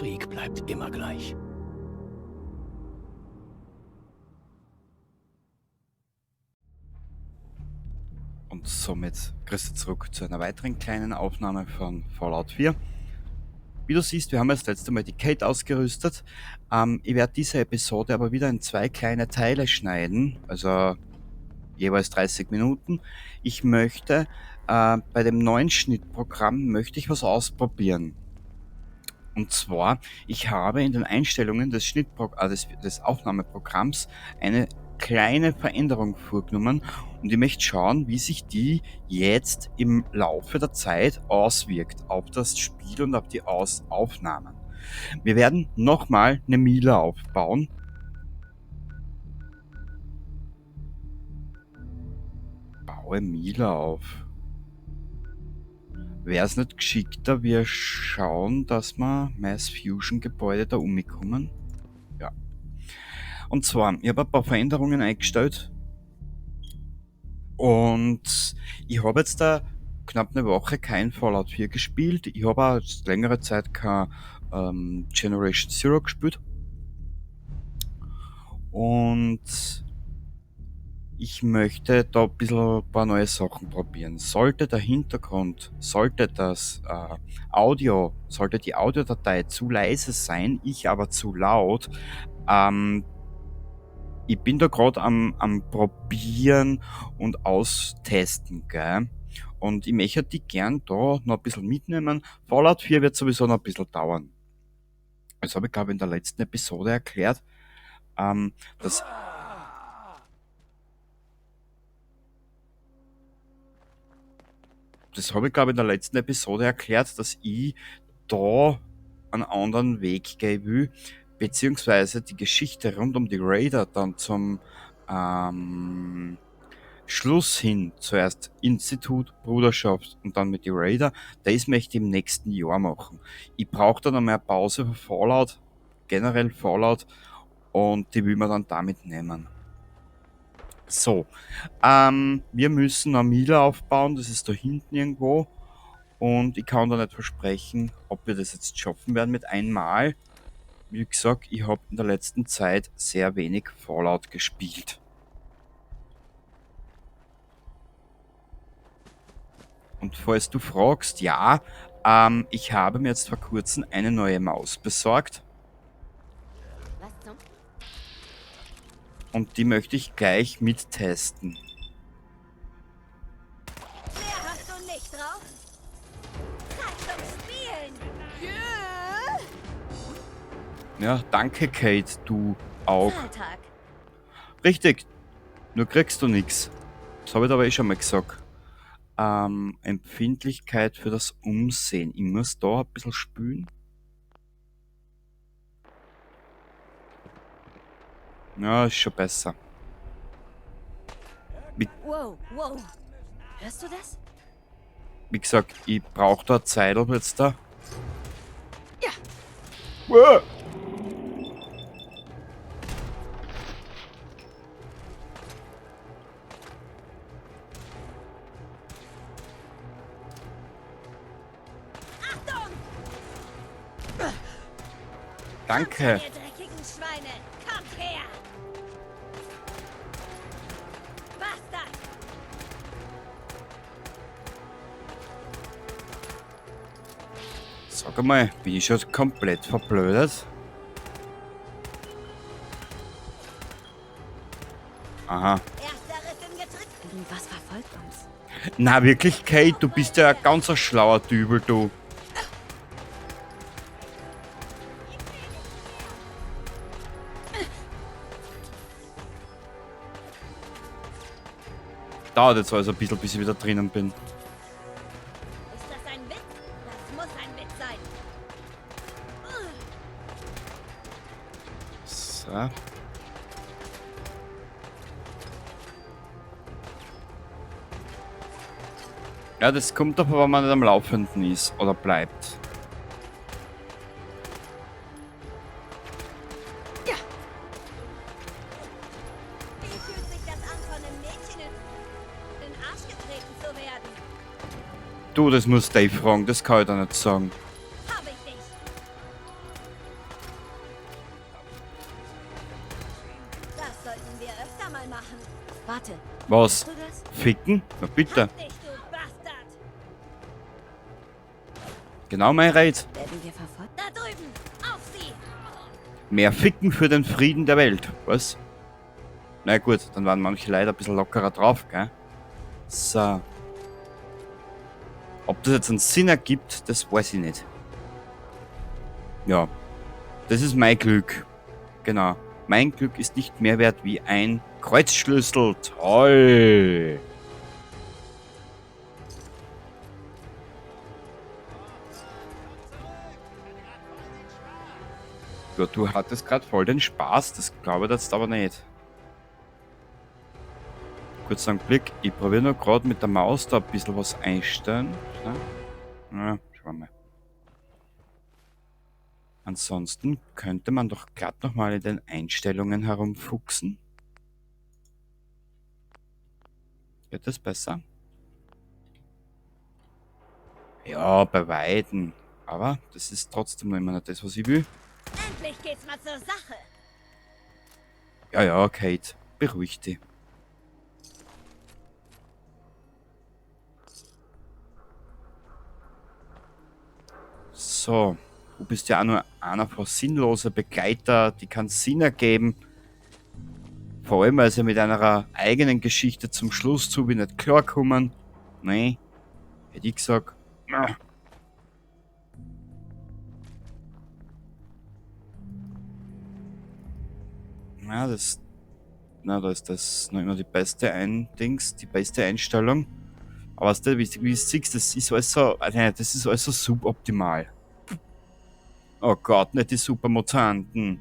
Krieg bleibt immer gleich. Und somit grüß dich zurück zu einer weiteren kleinen Aufnahme von Fallout 4. Wie du siehst, wir haben das letzte Mal die Kate ausgerüstet. Ich werde diese Episode aber wieder in zwei kleine Teile schneiden, also jeweils 30 Minuten. Ich möchte bei dem neuen Schnittprogramm möchte ich was ausprobieren. Und zwar, ich habe in den Einstellungen des Aufnahmeprogramms eine kleine Veränderung vorgenommen und ich möchte schauen, wie sich die jetzt im Laufe der Zeit auswirkt auf das Spiel und auf die Aufnahmen. Wir werden nochmal eine Mila aufbauen. Baue Mila auf. Wär's nicht geschickter, wir schauen, dass wir Mass Fusion Gebäude da umkommen? Ja. Und zwar, ich hab ein paar Veränderungen eingestellt. Und ich hab jetzt da knapp eine Woche kein Fallout 4 gespielt. Ich hab auch jetzt längere Zeit kein Generation Zero gespielt. Und ich möchte da ein bisschen ein paar neue Sachen probieren. Sollte der Hintergrund, sollte das Audio, sollte die Audiodatei zu leise sein, ich aber zu laut, ich bin da grad am Probieren und Austesten, gell? Und ich möchte die gern da noch ein bisschen mitnehmen. Fallout 4 wird sowieso noch ein bisschen dauern. Das habe ich, glaub ich, in der letzten Episode erklärt, dass Das habe ich, glaub ich, in der letzten Episode erklärt, dass ich da einen anderen Weg gehen will, beziehungsweise die Geschichte rund um die Raider dann zum Schluss hin, zuerst Institut, Bruderschaft und dann mit den Raider, das möchte ich im nächsten Jahr machen. Ich brauche da noch mehr Pause für Fallout, generell Fallout, und die will man dann damit nehmen. Wir müssen eine Mila aufbauen, das ist da hinten irgendwo, und ich kann da nicht versprechen, ob wir das jetzt schaffen werden mit einmal. Wie gesagt, ich hab in der letzten Zeit sehr wenig Fallout gespielt. Und falls du fragst, ja, ich habe mir jetzt vor kurzem eine neue Maus besorgt. Was zum? Und die möchte ich gleich mittesten. Mehr hast du nicht drauf? Zeit zum Spielen! Yeah. Ja, danke Kate, du auch. Zahltag. Richtig, nur kriegst du nix. Das hab ich aber eh schon mal gesagt. Empfindlichkeit für das Umsehen. Ich muss da ein bisschen spülen. Ja, ist schon besser. Wie Wow, wow. Hörst du das? Wie gesagt, ich brauch da Zeit jetzt da. Ja. Wow. Achtung! Danke. Kommt, ihr dreckigen Schweine, kommt her! Bastard! Sag einmal, bin ich schon komplett verblödet? Aha. Erster Riss im Getriebe. Irgendwas verfolgt uns. Na wirklich, Kate, du bist ja ein ganz schlauer Dübel, du. Dauert jetzt also ein bisschen, bis ich wieder drinnen bin. Ist das ein Witz? Das muss ein Witz sein. So. Ja, das kommt aber, wenn man nicht am Laufenden ist oder bleibt. Ja. Wie fühlt sich das an, von einem Mädchen in den Arsch getreten zu werden? Du, das muss Dave fragen, das kann ich da nicht sagen. Hab ich dich. Was? Hörst du das? Ficken? Na bitte. Hab dich, du Bastard! Genau mein Red. Werden wir verfolgt? Da drüben! Auf sie! Mehr Ficken für den Frieden der Welt. Was? Na gut, dann waren manche leider ein bisschen lockerer drauf, gell? So. Ob das jetzt einen Sinn ergibt, das weiß ich nicht. Ja. Das ist mein Glück. Genau. Mein Glück ist nicht mehr wert wie ein Kreuzschlüssel. Toll. Ja, du hattest gerade voll den Spaß, das glaube ich jetzt aber nicht. Kurz einen Blick, ich probiere nur gerade mit der Maus da ein bisschen was einstellen. Ja, ja, schauen wir mal. Ansonsten könnte man doch glatt nochmal in den Einstellungen herumfuchsen. Wird das besser? Ja, bei Weitem. Aber das ist trotzdem noch immer nicht das, was ich will. Endlich geht's mal zur Sache. Ja, ja, Kate, beruhig dich. So, du bist ja auch nur einer von sinnloser Begleiter, die keinen Sinn ergeben. Vor allem, weil sie mit einer eigenen Geschichte zum Schluss zu wie nicht klarkommen. Nee, hätte ich gesagt. Na. Ja, das, na, da ist das noch immer die beste Ein-Dings, die beste Einstellung. Aber weißt du, wie du siehst, das ist alles so, nein, das ist alles so suboptimal. Oh Gott, nicht die Supermutanten.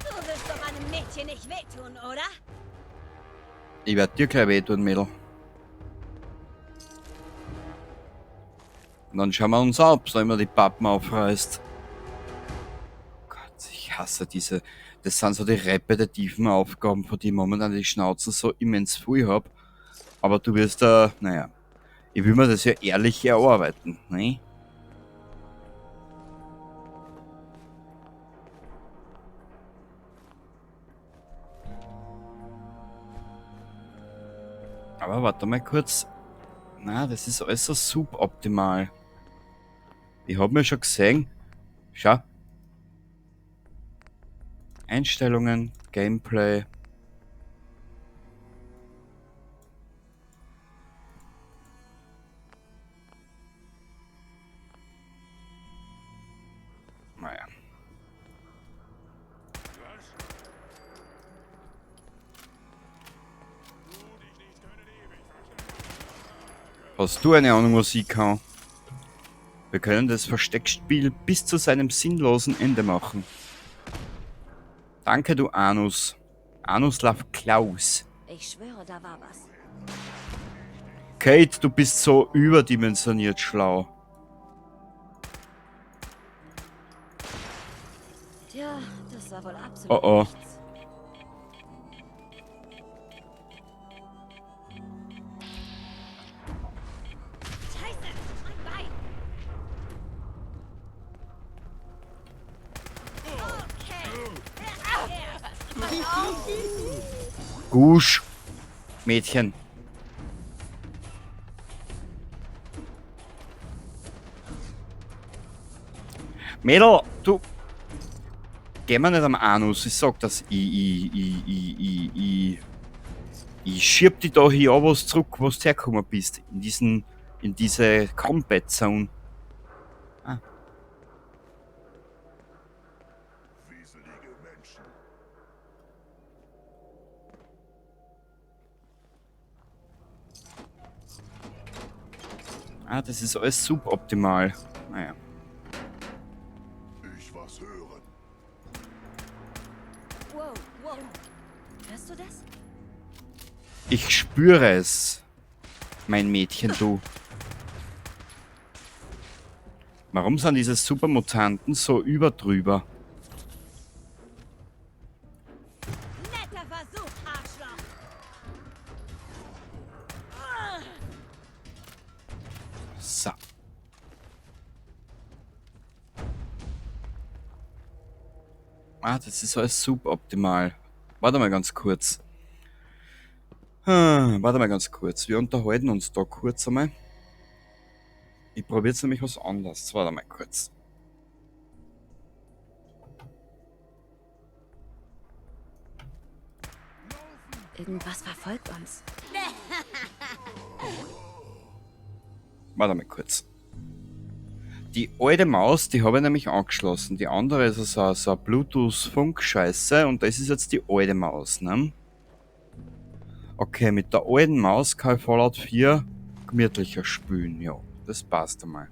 Du wirst doch einem Mädchen nicht wehtun, oder? Ich werd dir gleich wehtun, Mädel. Und dann schauen wir uns an, ob's da immer die Pappen aufreißt. Gott, ich hasse diese. Das sind so die repetitiven Aufgaben, von die ich momentan die Schnauze so immens voll hab. Aber du wirst da, naja, ich will mir das ja ehrlich erarbeiten, ne? Aber warte mal kurz. Na, das ist alles so suboptimal. Ich hab mir schon gesehen. Schau. Einstellungen, Gameplay. Naja. Hast du eine Ahnung, was ich kann? Wir können das Versteckspiel bis zu seinem sinnlosen Ende machen. Danke, du Anus. Anuslav Klaus. Ich schwöre, da war was. Kate, du bist so überdimensioniert schlau. Tja, das war wohl absolut Oh, oh. nichts. Scheiße, mein Bein. Okay. Wer zuerst? Gusch. Mädchen. Mädel, du. Geh mir nicht am Anus. Ich sag das. Ich schieb dich da hier auch was zurück, wo du hergekommen bist. In diese Combat Zone. Ah. Wieselige Menschen. Ah, das ist alles suboptimal. Naja. Ich was hören. Wow, wow. Hörst du das? Ich spüre es, mein Mädchen, du. Warum sind diese Supermutanten so überdrüber? Netter Versuch, Arschloch. So. Ah, das ist alles suboptimal. Warte mal ganz kurz. Warte mal ganz kurz. Wir unterhalten uns da kurz einmal. Ich probiere jetzt nämlich was anderes. Warte mal kurz. Irgendwas verfolgt uns. Warte mal kurz. Die alte Maus, die habe ich nämlich angeschlossen. Die andere ist so eine Bluetooth-Funk-Scheiße und das ist jetzt die alte Maus, ne? Okay, mit der alten Maus kann ich Fallout 4 gemütlicher spielen, ja. Das passt einmal.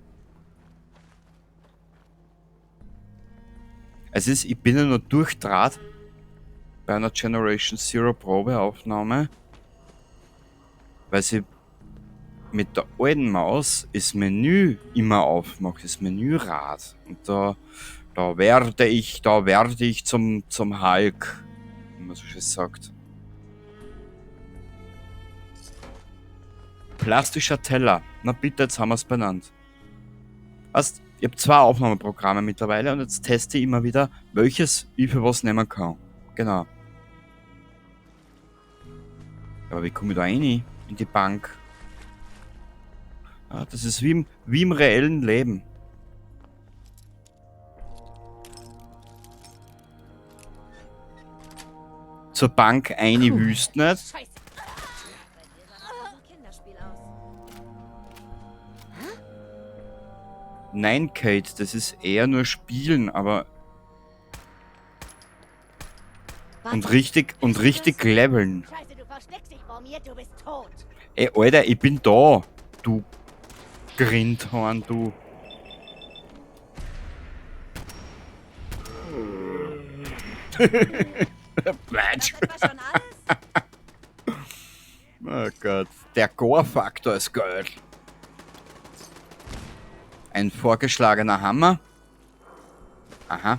Es ist, ich bin ja nur durchdraht bei einer Generation Zero Probeaufnahme, weil sie mit der alten Maus das Menü immer aufmacht, das Menürad. Und da werde ich zum Hulk, wie man so schön sagt. Plastischer Teller. Na bitte, jetzt haben wir's benannt. Weißt, ich hab 2 Aufnahmeprogramme mittlerweile und jetzt teste ich immer wieder, welches ich für was nehmen kann. Genau. Aber wie komme ich da rein? In die Bank? Ja, das ist wie im reellen Leben. Zur Bank eine wüsst nicht. Scheiße. Nein, Kate, das ist eher nur Spielen, aber... Und richtig leveln. Scheiße, du versteckst dich vor mir, du bist tot. Ey, Alter, ich bin da. Du Grindhorn, du. Platsch. Oh Gott. Der Gore-Faktor ist geil. Ein vorgeschlagener Hammer. Aha.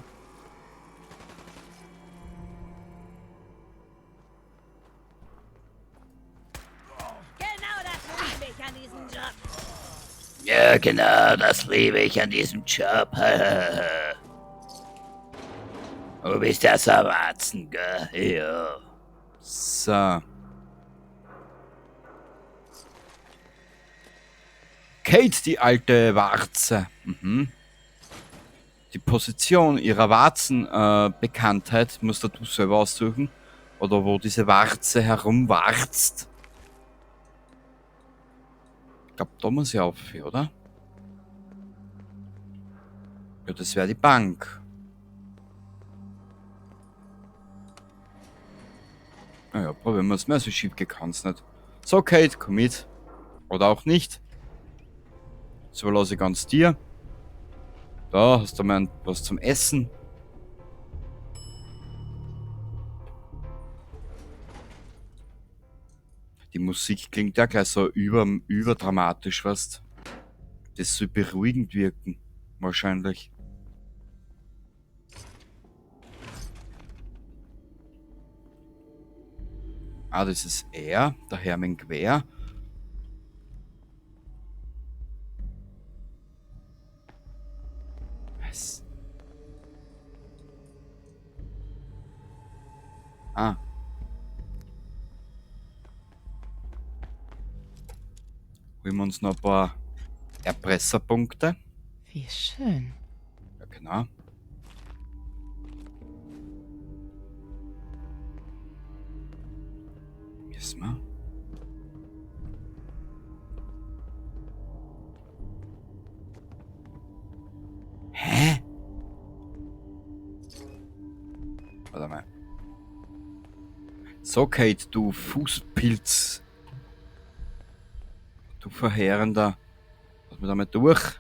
Genau das liebe ich an diesem Job. Ja, genau, das liebe ich an diesem Job. Du bist ja so Warzen, gell? Ja. So. Kate, die alte Warze. Mhm. Die Position ihrer Warzenbekanntheit musst du selber aussuchen. Oder wo diese Warze herumwarzt. Ich glaube, da muss ich auf, oder? Ja, das wäre die Bank. Naja, probieren wir es mal. So schief geht kann's nicht. So, Kate, komm mit. Oder auch nicht. Das überlasse ich ganz dir. Da hast du mal was zum Essen. Die Musik klingt ja gleich so überdramatisch, weißt. Das soll beruhigend wirken, wahrscheinlich. Ah, das ist er, der Hermann Quer. Was? Ah. Holen wir uns noch ein paar Erpresserpunkte. Wie schön. Ja, genau. Müssen wir. Hä? Warte mal. So, Kate, du Fußpilz. Du verheerender. Lass mich da mal durch.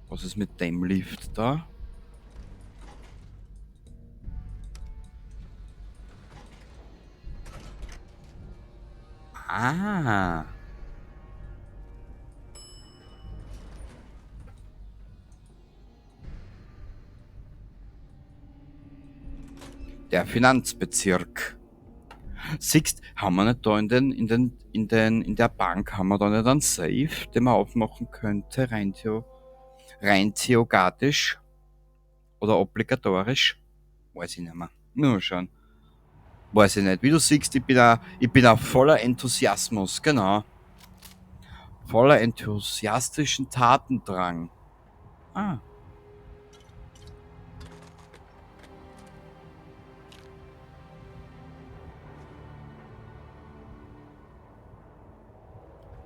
Was ist mit dem Lift da? Ah. Der Finanzbezirk. Siehst, haben wir nicht da in der Bank, haben wir da nicht einen Safe, den man aufmachen könnte, rein theoretisch oder obligatorisch? Weiß ich nicht mehr. Mal schauen. Weiß ich nicht. Wie du siehst, ich bin auch voller Enthusiasmus, genau. Voller enthusiastischen Tatendrang. Ah.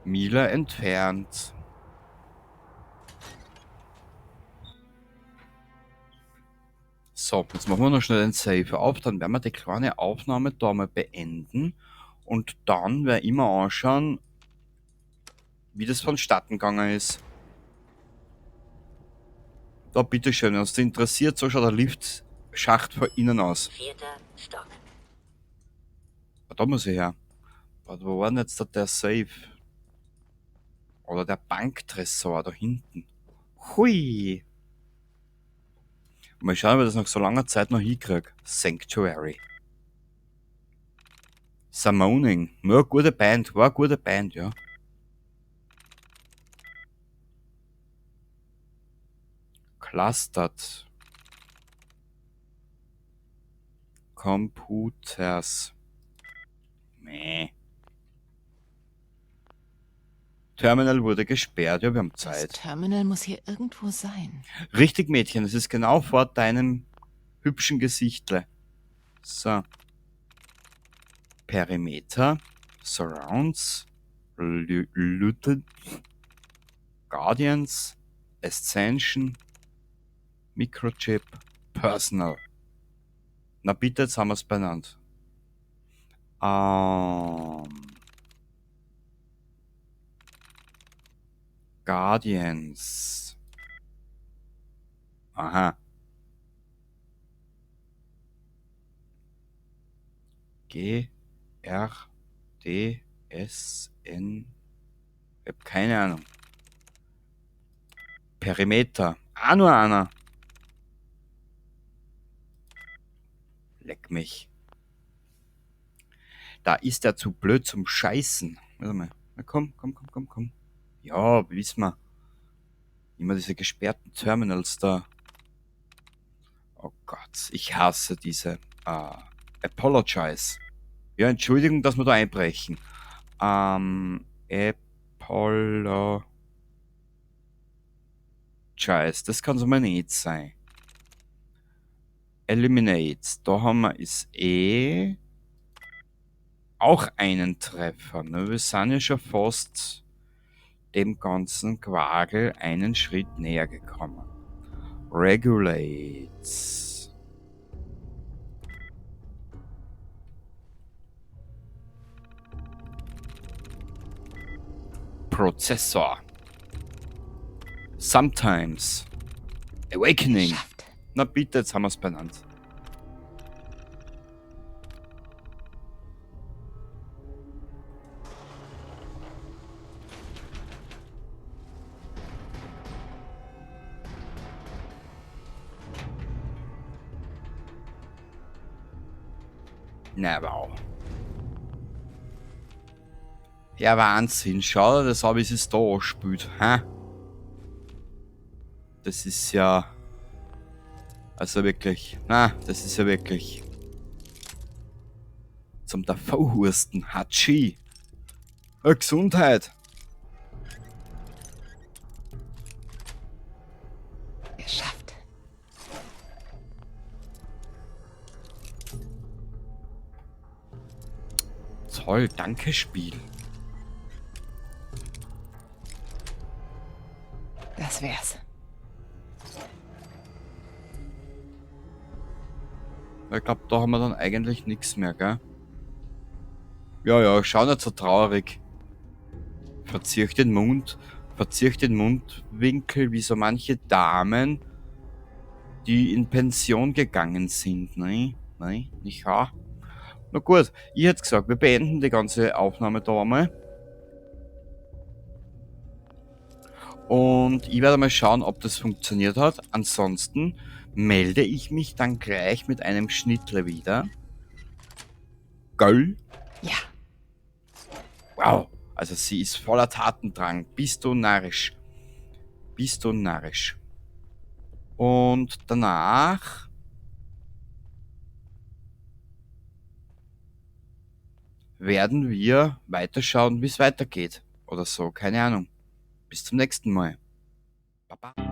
Mila entfernt. So, jetzt machen wir noch schnell den Save auf, dann werden wir die kleine Aufnahme da mal beenden und dann werden wir immer anschauen, wie das vonstatten gegangen ist. Da, bitteschön, wenn es dich interessiert, so schaut der Liftschacht von innen aus. 4. Stock. Ah, da muss ich her. Warte, wo war denn jetzt da der Safe? Oder der Banktresor da hinten. Hui! Mal schauen, ob ich das nach so langer Zeit noch hinkriege. Sanctuary. Summoning. Ja, gute Band. War eine gute Band, ja. Clustered. Computers. Meh. Terminal wurde gesperrt. Ja, wir haben Zeit. Das Terminal muss hier irgendwo sein. Richtig, Mädchen. Es ist genau vor deinem hübschen Gesichtle. So. Perimeter. Surrounds. Lütten. Guardians. Ascension. Microchip. Personal. Na bitte, jetzt haben wir's benannt. Guardians. Aha. G, R, D, S, N. Ich hab keine Ahnung. Perimeter. Ah, nur einer. Leck mich. Da ist er zu blöd zum Scheißen. Warte mal. Na komm, komm, komm, komm, komm. Ja, wissen wir. Immer diese gesperrten Terminals da. Oh Gott, ich hasse diese. Apologize. Ja, Entschuldigung, dass wir da einbrechen. Apologize. Das kann's aber nicht sein. Eliminate. Da haben wir ist eh auch einen Treffer. Ne? Wir sind ja schon fast dem ganzen Quagel einen Schritt näher gekommen. Regulates. Prozessor. Sometimes. Awakening. Geschafft. Na bitte, jetzt haben wir's benannt. Na wow. Ja, Wahnsinn. Schau dir das an, wie es da anspült. Hä? Das ist ja... Also wirklich. Na, das ist ja wirklich... Zum Davonhusten. Hatschi. Gesundheit. Geschafft. Toll, danke Spiel. Das wär's. Ich glaub, da haben wir dann eigentlich nix mehr, gell? Ja, ja, schau nicht so traurig. Verzieh den Mund, verzieh den Mundwinkel wie so manche Damen, die in Pension gegangen sind. Nein, nein, nicht wahr? Na gut, ich hätte gesagt, wir beenden die ganze Aufnahme da einmal. Und ich werde mal schauen, ob das funktioniert hat. Ansonsten melde ich mich dann gleich mit einem Schnittle wieder. Gell? Wow, also sie ist voller Tatendrang. Bist du narrisch? Bist du narrisch? Und danach werden wir weiterschauen, wie es weitergeht. Oder so, keine Ahnung. Bis zum nächsten Mal. Baba.